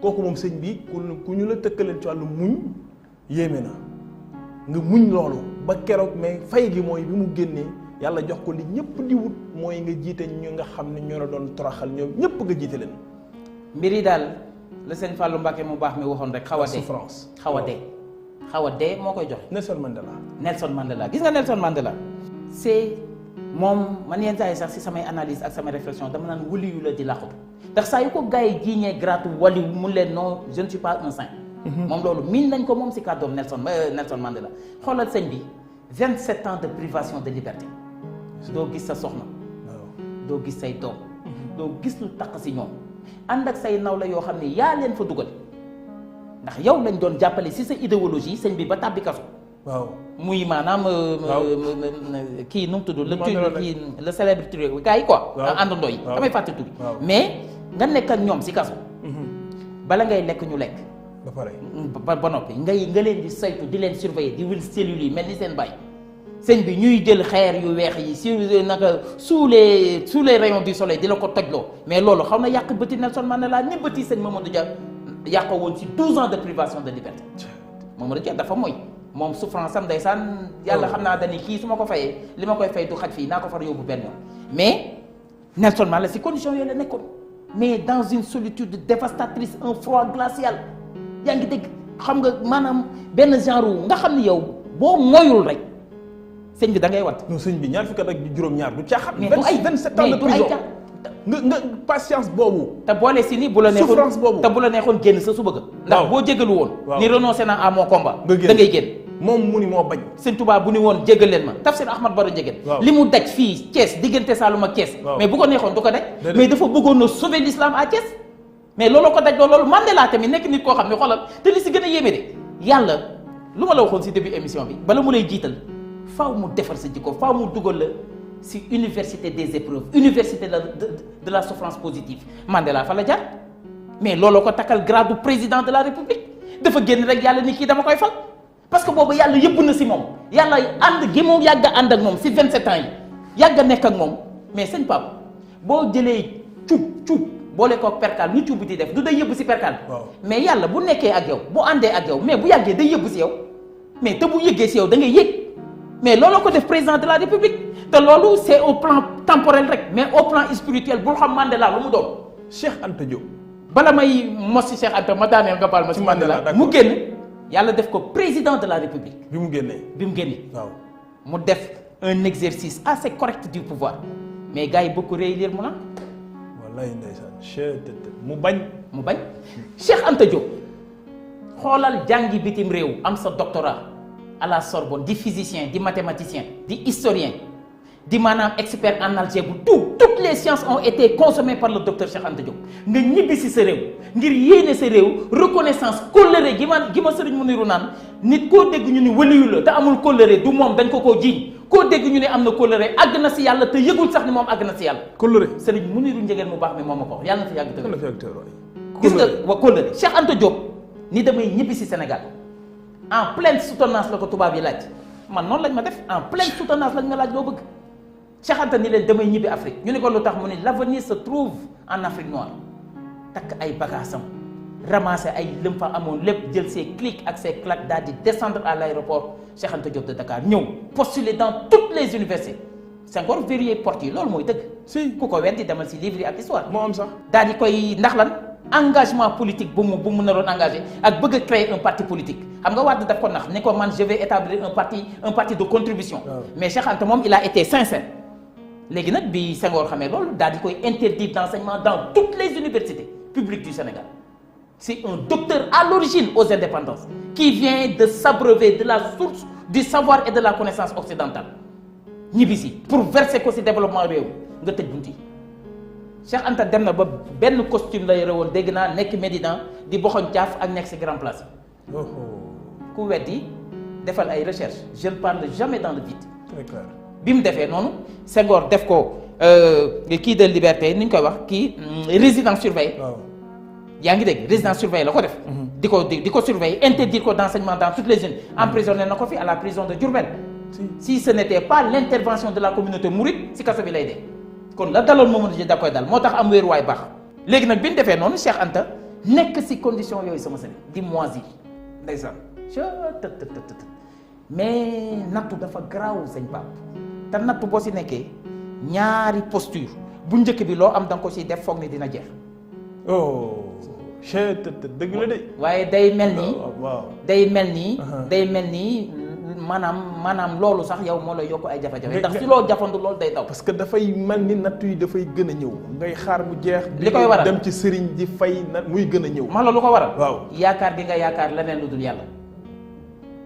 kooku moom sëñ bi ku ñu la tëkkaleen ci wàllu muñ yéeme na nga muñ loolu ba keroog mais fay gi mooy bi mu génnee yàlla jox ko li ñëpp di wut mooy nga jiite ñu nga xam ne ñoo la doon toroxal ñoom ñëpp nga jiite leen. mbir yi daal la sëñ Fallou Mbacké mu baax mi waxoon rek. xaw a dee souffrance xaw a dee. xaw a dee moo koy joxe. Nelson Mandela. Nelson Mandela gis nga Nelson Mandela. c'est moom man yenn saa yi sax si samay analyse ak samay réflexion dama naan waliyu la di làqatu ndax saa yu ko gars yi jiiñee gratu waliyu mu leen non je ne suis pas un saint. moom loolu miin nañ ko moom si kàddoom Nelson Mandela xoolal sëñ bi 27 ans de privation de liberté. doo gis sa soxna. doo gis say doom. doo gis lu taq si ñoom. ànd ak say nawla yoo xam ne yaa leen fa dugal ndax yow lañ doon jàppale si sa idéologie sëñ bi ba tàbbi kaso. waaw muy maanaam. kii nu mu tudd. le célèbre truc gars yi quoi. àndandoo yi damay fàtte tudd. mais nga nekk ak ñoom si kaso. bala ngay lekk ñu lekk. ba pare ba noppi nga leen di saytu di leen surveiller di wil cellules yi mel ni seen baay. sëñ bi ñuy jël xeer yu weex yi sur naka sous les rayons du soleil di la ko tojloo mais loolu xaw na yàq bëti Nelson Mandela ni bëti sëñ Mamadou Dia yàqoo woon ci 12 ans de privation de liberté. Mamadou Dia dafa mooy moom souffrance am ndeysaan yàlla xam naa dañuy kii su ma ko fayee li ma koy fay du xaj fii naa ko far yóbbu benn yoon mais Nelson Mandela si condition yooyu la nekkoon mais dans une solitude dévastatrice un froid glacial yaa ngi dégg xam nga maanaam benn genre nga xam ni yow boo moyul rek. sëñ bi da ngay wat. non sëñ bi ñaar fukki at ak juróom-ñaar du caaxaan. mais du ay 27 ans de prison nga patience boobu. te boole si ni bu la neexoon souffrance boobu te bu la neexoon génn sa su bëgg. ndax boo jégalu woon. ni renoncé naa à mon combat. da ngay génn. moom mu ni moo bañ. sëñ Tuubaa bu ni woon jégal leen ma Tafsir Ahmad Bara Ndiogène. li mu daj fii Thiès diggante Saloum ak Thiès. mais bu ko neexoon du ko daj. mais dafa bëggoon a sauver l'islam à Thiès. mais loolu ko daj loolu Mandela tamit nekk nit koo xam ne xoolal te li si gën a yéeme de yàlla lu ma la waxoon si début émission bi bala mu lay jiital faaw mu defar sa jikko faaw mu dugal la si université des épreuves université de la souffrance positive Mandela fa la jaar mais looloo ko takkal grade du président de la république dafa génn rek yàlla ni kii dama koy fal parce que boobu yàlla yëpp na si moom yàlla ànd gi mu yàgg a ànd ak moom si 27 ans yi yàgg a nekk ak moom mais sëñ Pape boo jëlee cuub boole koog percal lu cuub di def du day yëbb si percal mais yàlla bu nekkee ak yow bu àndee ak yow mais bu yàggee day yëbb si yow mais te bu yëggee si yow da ngay yëg mais looloo ko def président de la république te loolu c'est au plan temporel rek mais au plan spirituel bul xam Mandela lu mu doon. Cheikh Anta Diop. bala may mos si Cheikh Anta ma daaneel nga baal ma si Mandela mu génn yàlla def ko président de la république. bi mu génnee. waaw mu def un exercice assez correct du pouvoir mais gars yi bëgg réélire mu na. wallaay ndeysaan mu bañ. Cheikh Anta Diop xoolal jàngi bitim réew am sa doctorat. à la Sorbonne di physicien di mathématicien di historien di maanaam expert en algèbre toutes les sciences ont été consommées par le docteur Cheikh Anta Diop nga ñibbi si sa réew ngir yéene sa réew reconnaissance kóllëre gi ma sëriñ mu niru naan nit koo dégg ñu ni waliyu la te amul kóllëre du moom dañ ko koo jiiñ koo dégg ñu ne am na kóllëre àgg na si yàlla te yëgul sax ni moom àgg na si yàlla kóllëre sëriñ mu niru njegeen mu baax mi moom ma ko wax yàlla na fi yàgg tëgg gis nga wa kóllëre Cheikh Anta Diop ni damay ñibbi si Sénégal en pleine soutenance la ko tubaab yi laaj man noonu lañ ma def en pleine soutenance lañ ma laaj loo bëgg Cheikh Anta ni leen damay ñibbi Afrique ñu ne ko lu tax mu ne l'avenir se trouve en Afrique noire takk ay bagaasam ramasser ay lëm fa amoon lépp jël ses clics ak ses claques daal di descendre à l'aéroport Cheikh Anta Diop de Dakar ñëw postuler dans toutes les universités Senghor verrouillé porte yi loolu mooy dëgg. si ku ko weddi demal si livre yi ak histoire. moo am sax daal di koy ndax lan engagement politique bu mu naroon engagé ak bëgg a créer un parti politique xam nga Wade daf ko nax ne ko man je vais établir un parti de contribution mais Cheikh Anta moom il a été sincère léegi nag bi Senghor xamee loolu daal di koy interdire d'enseignement dans toutes les universités publiques du Sénégal. C'est un docteur à l'origine aux indépendances qui vient de s'abreuver de la source du savoir et de la connaissance occidentale ñibbisi pour verser ko ci développement réew nga tëj bunti Cheikh Anta dem na ba benn costume la yore woon dégg naa nekk Médina di boxoñ caaf ak nekk ci grand place yi ku weddi defal ay recherche je ne parle jamais dans le vide. Très clair. bi mu defee noonu Senghor def ko kii de liberté ni ñu koy wax kii résidence surveillée. yaa ngi dégg résidence surveillée la ko def. di ko surveiller interdire ko d'enseignement dans toutes les zones emprisonné na ko fi à la prison de Diourbel. si ce n'était pas l'intervention de la communauté mouride si kaso bi lay dee. kon la daloon Mamadou Dia da koy dal moo tax am wéeruwaay baax. léegi nag bi ñu defee noonu Cheikh Anta nekk si condition yooyu sama sëriñ di moisir ndeysaan mais nattu dafa garaaw sëñ Pape te nattu boo si nekkee ñaari posture bu njëkk bi loo am da nga ko si def foog ni dina jeex. dëgg la de. waaye day mel ni. waaw day mel ni maanaam loolu sax yow moo lay yokk ay jafe-jafe. ndax si loo jafandu loolu day daw. parce que dafay mel ni nattu yi dafay gën a ñëw ngay xaar mu jeex. li koy waral dem ci sëriñ di fay na muy gën a ñëw. ma la lu ko waral. waaw yaakaar bi nga yaakaar leneen lu dul yàlla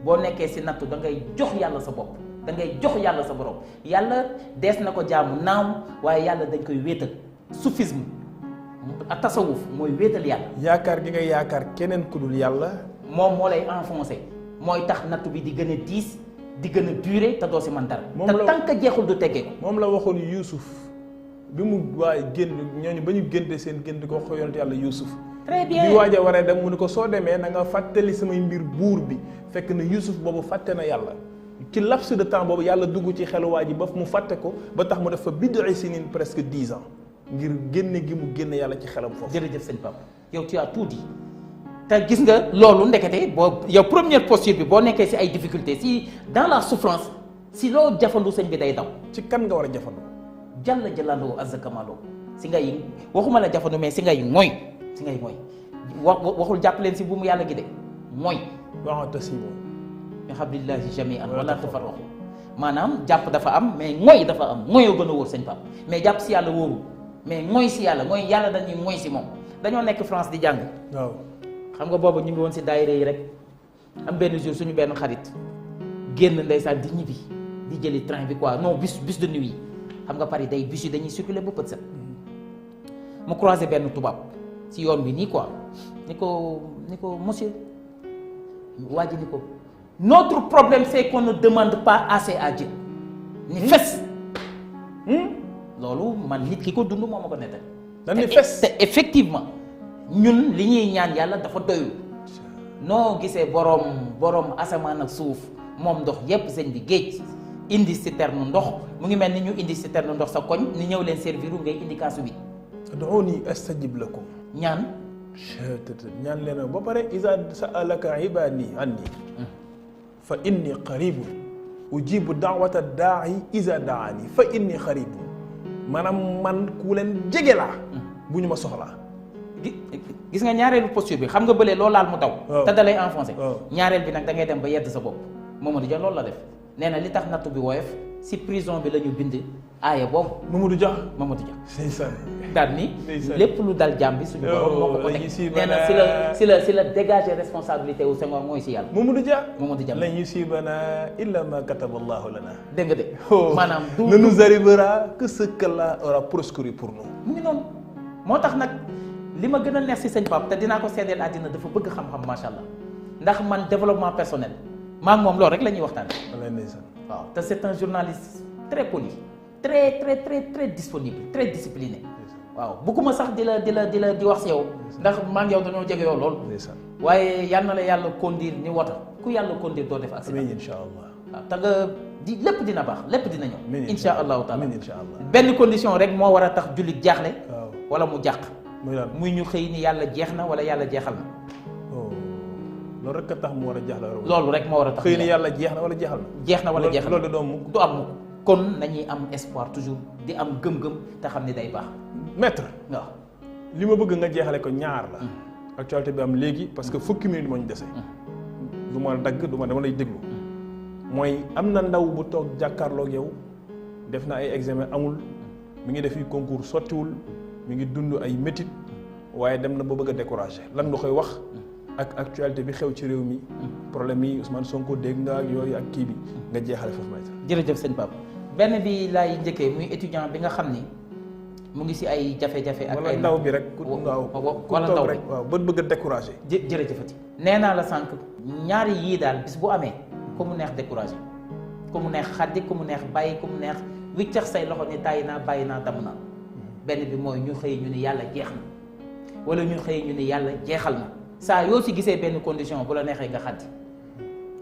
boo nekkee si nattu da ngay jox yàlla sa bopp da ngay jox yàlla sa borom yàlla dees na ko jaamu naam waaye yàlla dañ koy wéetal soufisme. a tasawuf mooy wéetal yàlla. yaakaar gi nga yaakaar keneen ku dul yàlla. moom moo lay enfoncé mooy tax nattu bi di gën a diis di gën a duré te doo si man dara. te tant que jeexul du teggee ko. moom la waxoon Youssouf bi mu waaye génn ñooñu ba ñu génte seen gént ko wax yonent yàlla Youssouf. très bien bi waaj a waree dem mu ne ko soo demee na nga fàttali samay mbir buur bi fekk na Youssouf boobu fàtte na yàlla. ci laps de temps boobu yàlla dugg ci xelu waa ji ba mu fàtte ko ba tax mu def fa bid'i sinin presque 10 ans. ngir génne gi mu génne yàlla ci xelam foofu. jërëjëf sëñ Pape yow tu as tout dit te gis nga loolu ndekete boo yow première posture bi boo nekkee si ay difficultés si dans la souffrance si loo jafandu sëñ bi day daw. ci kan nga war a jafandu. jalla jalaaluhu azza kamaaluhu si ngay waxuma la jafandu mais si ngay mooy waxul jàpp leen si bu mu yàlla gi de mooy. wa'tasimu bi hablillahi jami'an wala tafarraqu maanaam jàpp dafa am mais mooy dafa am mooyoo gën a wóor sëñ Pape mais jàpp si yàlla wóorul. mais mooy si yàlla mooy yàlla dañuy mooy si moom dañoo nekk France di jàng. waaw xam nga boobu ñu ngi woon si daayira yi rek am benn jour suñu benn xarit génn ndeysaan di ñibbi di jëli train bi quoi non bus de nuit yi xam nga Paris day bus yi dañuy circuler ba pët set mu croisé benn tubaab si yoon bi nii quoi ni ko monsieur waa ji ni ko notre problème c'est qu'on ne demande pas assez à Dieu ni fes. loolu man nit ki ko dund moo ma ko nettal. dañuy fes te effectivement ñun li ñuy ñaan yàlla dafa doyul noo gisee borom asamaan ak suuf moom ndox yépp sëñ bi géej indi citerne ndox mu ngi mel ni ñu indi citerne ndox sa koñ ni ñëw leen serviru ngay indi kaasu bi. ud'uuni astajib lakum. ñaan. ñaan leen ba pare iza sa'alaka ibaadi anni fa inni qaribun ujibu da'wata daa'i iza da'ani fa inni qaribun. maanaam man ku leen jege laa. bu ñu ma soxlaa. gis nga ñaareelu posture bi xam nga bële loo laal mu taw. te da lay enfoncé. ñaareel bi nag da ngay dem ba yedd sa bopp. Mamadou Dia loolu la def nee na li tax nattu bi woyof si prison bi la ñu bind aaya boobu. Mamadou Dia. ndeysaan daal ni lépp lu dal jàmm bi suñu borom moo ko ko teg nee na si la dégager responsabilité wu Senghor mooy si yàlla. Mamadou Dia lan yusibana illa ma kataba Allahu lana. dégg nga de maanaam ne nous arrivera que ce qu'Allah aura prescrit pour nous. mu ngi noonu moo tax nag li ma gën a neex si sëñ Pape te dinaa ko seedeel àddina dafa bëgg xam-xam macha allah ndax man développement personnel maa ngi moom loolu rek la ñuy waxtaan. waaw te c'est un journaliste très poli très disponible très discipliné. waaw bëgguma sax di wax si yow ndax maa ngi yow dañoo jege yow lool. waaye yal na la yàlla conduire ni wota ku yàlla conduire doo def accident. amiin incha allah. waaw te nga lépp dina baax lépp dina ñëw. amiin incha allahu taala amiin incha allah. benn condition rek moo war a tax jullit jaaxle. waaw wala mu jàq. muy ñu xëy ni yàlla jeex na wala yàlla jeexal na. loolu rek a tax mu war a jaaxle. loolu rek moo war a tax xëy na yàlla jeex na wala jeexal na. jeex na wala jeexal na loolu du am mukk kon nañuy am espoir toujours di am gëm-gëm te xam ni day baax. maître waaw li ma bëgg nga jeexale ko ñaar la. actualité bi am léegi parce que fukki minute moo ñu dese. du ma dagg dama lay déglu. mooy am na ndaw bu toog jàkkaarloog yow def na ay examen amul mi ngi def concours sottiwul mi ngi dund ay métit waaye dem na ba bëgg a découragé lan nga koy wax ak actualité bi xew ci réew mi problème yi Ousmane Sonko dégg nga ak yooyu ak kii bi nga jeexale foofu may jërëjëf sëñ Pape benn bi laay njëkkee muy étudiant bi nga xam ni mu ngi si ay jafe-jafe ak ay ndaw bi rek wala ndaw rek waaw ba bëgg a découragé jërëjëfati nee naa la sànq ñaari yii daal bis bu amee ku mu neex découragé ku mu neex xaddi ku mu neex bàyyi ku mu neex wiccax say loxo ni tàyyi naa bàyyi naa damm naa benn bi mooy ñu xëy ñu ni yàlla jeex na wala ñu xëy ñu ni yàlla jeexal na saa yoo si gisee benn condition bu la neexee nga xaddi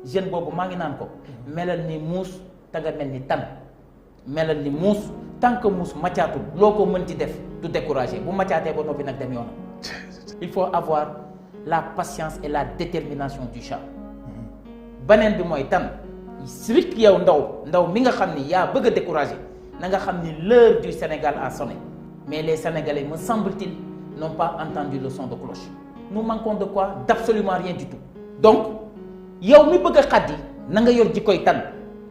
jeune boobu maa ngi naan ko melal ni muus te nga mel ni tan melal ni muus tant que muus macaatul loo ko mën ci def du découragé bu macaatee ba noppi nag dem yoonam il faut avoir la patience et la détermination du chat beneen bi mooy tan strict yow ndaw mi nga xam ni yaa bëgg a découragé na nga xam ni l'heure du Sénégal a sonné mais les Sénégalais me semble-t-il n'ont pas entendu le son de cloche nous manquons de quoi d'absolument rien du tout donc yow mi bëgg a xaddi na nga yor jikkoy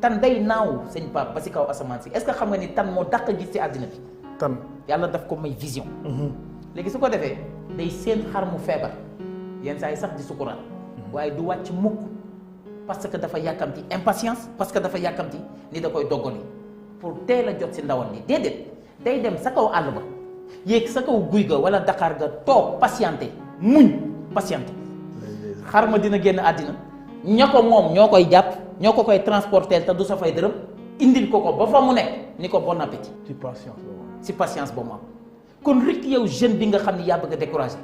tan day naaw sëñ Pape ba si kaw asamaan si est-ce que xam nga ni tan moo dàq gis ci àddina bi tan yàlla daf ko may vision léegi su ko defee day seen xar mu feebar yenn saa yi sax di sukuraat waaye du wàcc mukk parce que dafa yàkkamti impatience parce que dafa yàkkamti ni da koy doggali pour teel a jot si ndawal li déedéet day dem sa kaw àll ba yéeg sa kaw guy ga wala Dakar ga toog patienté muñ patienté xar ma dina génn àddina ña ko moom ñoo koy jàpp ñoo ko koy transporter te du sa fay dërëm indil ko ba fa mu nekk ni ko bon appétit si patience ba mu am kon rek yow jeune bi nga xam ni yaa bëgg a découragé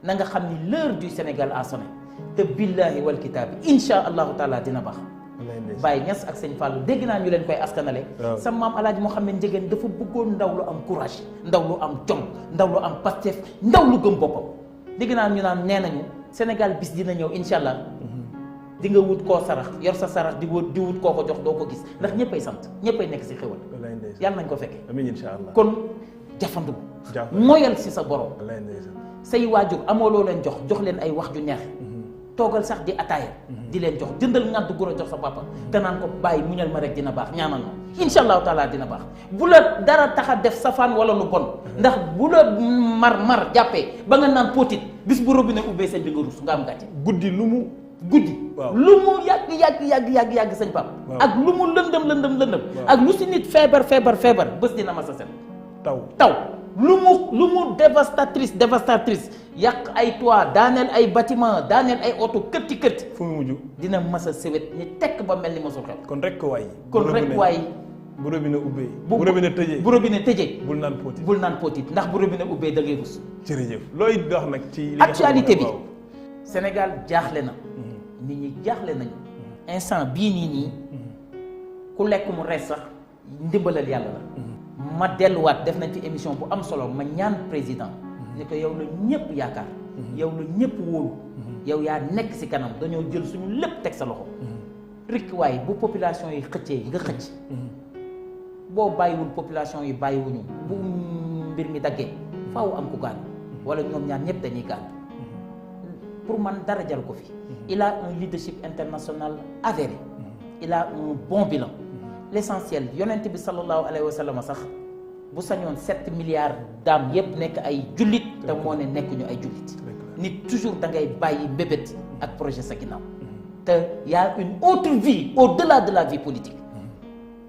na nga xam ni l'heure du Sénégal a sonné te billahi wal kitaabi insha allahu taala dina baax Baye Niass ak sëñ Fallou dégg naa ñu leen koy askanale sa maam Alaaji Mouhamed Ndiéguène dafa bëggoon ndaw lu am courage ndaw lu am jom ndaw lu am pastef ndaw lu gëm boppam dégg naa ñu naan nee nañu Sénégal bis dina ñëw insha allah di nga wut koo sarax yor sa sarax di wut koo ko jox doo ko gis ndax ñëppay sant ñëppay nekk si xéwal yàlla nañ ko fekke amiin insha allah kon jafandu moyal si sa borom say waajur amoo loo leen jox leen ay wax ju neex toogal sax di ataaya di leen jox jëndal ngàdd guro jox sa papa te naan ko bàyyi muñal ma rek dina baax ñaanal ma insha allahu taala dina baax bu la dara tax a def safaan wala lu bon ndax bu la mar jàppee ba nga naan potit bis bu robinet ubbee seen bi nga rus nga am gàcce guddi lu mu yàgg sëñ Pape ak lu mu lëndëm ak lu si nit feebar bés dina ma sa set taw lu mu dévastatrice yàq ay toit daaneel ay bâtiment daaneel ay oto kërti fu mu mujj dina mas a sewet ni tekk ba mel ni masul xew kon rek waay bu robinet ubbee bu robinet tëjee bul naan potit ndax bu robinet ubbee da ngay rus jërëjëf looy wax nag ci actualité bi Sénégal jaaxle na nit ñi jaaxle nañu instant bii nii ku lekk mu rees sax ndimbalal yàlla la ma delluwaat def nañ ci émission bu am solo ma ñaan président ni ko yow la ñëpp yaakaar yow la ñëpp wóolu yow yaa nekk ci kanam dañoo jël suñu lépp teg sa loxo rek waaye bu population yi xëccee nga xëcc boo bàyyiwul population yi bàyyiwuñu bu mbir mi daggee faaw am ku gaañ wala ñoom ñaar ñëpp dañuy gaañ pour man dara jar ko fi il a un leadership international avéré il a un bon bilan l'essentiel yonent bi sallallahu alayhi wa sallam sax bu sañoon 7 milliards d'âmes yépp nekk ay jullit te moo ne nekkuñu ay jullit nit toujours da ngay bàyyi mbébét ak projet sa ginnaaw te y a une autre vie au-delà de la vie politique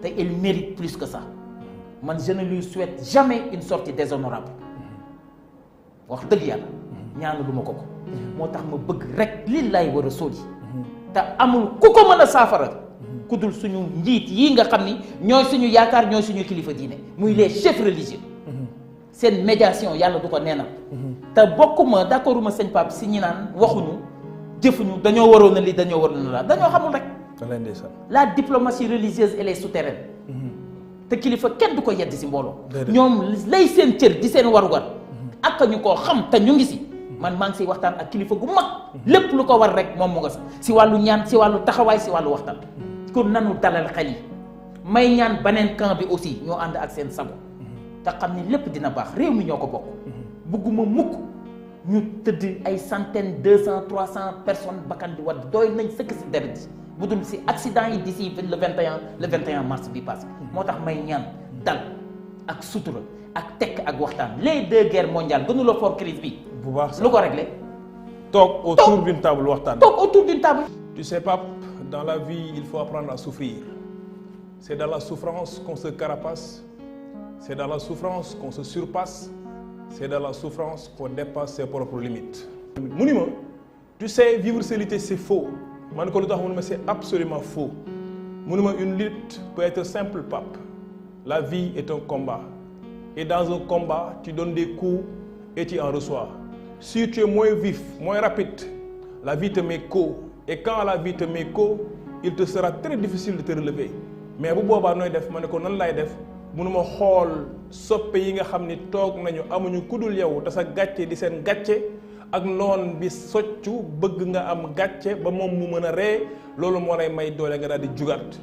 te il mérite plus que ça man je ne lui souhaite jamais une sortie déshonorable wax dëgg yàlla ñaanu lu ma ko moo tax ma bëgg rek lillahi wa rasuli te amul ku ko mën a saafara ku dul suñu njiit yii nga xam ni ñooy suñu yaakaar ñooy suñu kilifa diine muy les chefs religieux seen médiation yàlla du ko neenal te bokkuma d'accorduma sëñ Pape si ñi naan waxuñu jëfuñu dañoo waroon na li dañoo waroon na la dañoo xamul rek la diplomatie religieuse elle est souterraine te kilifa kenn du ko yedd si mbooloo ñoom lay seen cër di seen warugar ak ñu koo xam te ñu ngi si man maa ngi siy waxtaan ak kilifa gu mag lépp lu ko war rek moom mu nga sax si wàllu ñaan si wàllu taxawaay si wàllu waxtaan kon nanu dalal xel yi may ñaan beneen camp bi aussi ñoo ànd ak seen sago te xam ni lépp dina baax réew mi ñoo ko bokk bëgguma mukk ñu tëdd ay centaines 200 300 personnes bakkan di wadd doy nañ sëkk si deret ji bu dul si accident yi d'ici le 21 mars bi passé moo tax may ñaan dal ak sutura ak tekk ak waxtaan les deux guerres mondiales gënu la fort crise bi bu baax lu ko réglé toog autour d'une table waxtaan. toog autour d'une table. Tu sais Pape, dans la vie il faut apprendre à souffrir. C'est dans la souffrance qu'on se carapace, c'est dans la souffrance qu'on se surpasse, c'est dans la souffrance qu'on dépasse ses propres limites. mu ni ma tu sais vivre sa lutte c'est faux man ko lu tax mu ni ma c'est absolument faux mu ni ma une lutte peut être simple Pape. La vie est un combat et dans un combat tu donnes des coups et tu en reçois. Si tu es moins vif, moins rapide, la vie te met KO. Et quand la vie te met KO, il te sera très difficile de te relever. Mais bu boobaa nooy def ma ne ko nan laay def mënuma xool soppe yi nga xam ni toog nañu amuñu kudul yow te sa gàcce di seen gàcce ak noon bi soccu bëgg nga am gàcce ba moom mu mën a ree loolu moo lay may doole nga daal di jugaat.